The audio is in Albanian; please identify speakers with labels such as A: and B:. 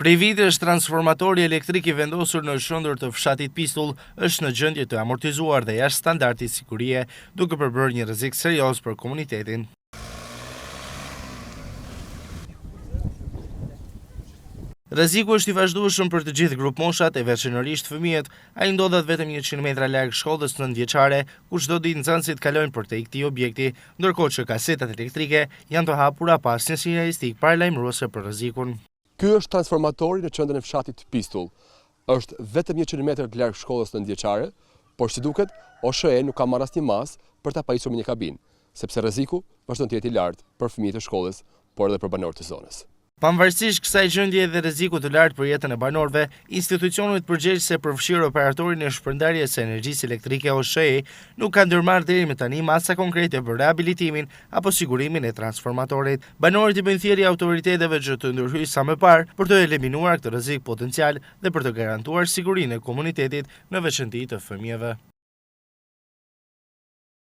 A: Prej vitesh transformatori elektrik i vendosur në qendër të fshatit Pistull është në gjendje të amortizuar dhe jashtë standardit sigurie, duke përbërë një rrezik serioz për komunitetin. Rreziku është i vazhdueshëm për të gjithë grupmoshat e veçanërisht fëmijët. Ai ndodhet vetëm 100 metra larg shkollës nëntëvjeçare, ku çdo ditë nxënësit kalojnë përtej këtij objekti, ndërkohë që kasetat elektrike janë të hapura pa asnjë sinjalistikë paralajmëruese për rrezikun.
B: Ky është transformatori në qendrën e fshatit Pistull. Është vetëm 100 metër larg shkollës nëntëvjeçare, por si duket, OSHEE nuk ka marrë asnjë masë për ta pajisur me një kabinë, sepse rreziku vazhdon të jetë i lartë për fëmijët e shkollës, por edhe për banorët e zonës.
A: Pavarësisht kësaj gjendjeje dhe rrezikut të lartë për jetën e banorëve, institucionet përgjegjëse përfshirë operatorin e shpërndarjes së energjisë elektrike OSHEE nuk kanë ndërmarrë deri më tani masa konkrete për rehabilitimin apo sigurimin e transformatorit. Banorët i bëjnë thirrje autoriteteve që të ndërhyjë sa më parë për të eliminuar këtë rrezik potencial dhe për të garantuar sigurinë e komunitetit në veçanti të fëmijëve.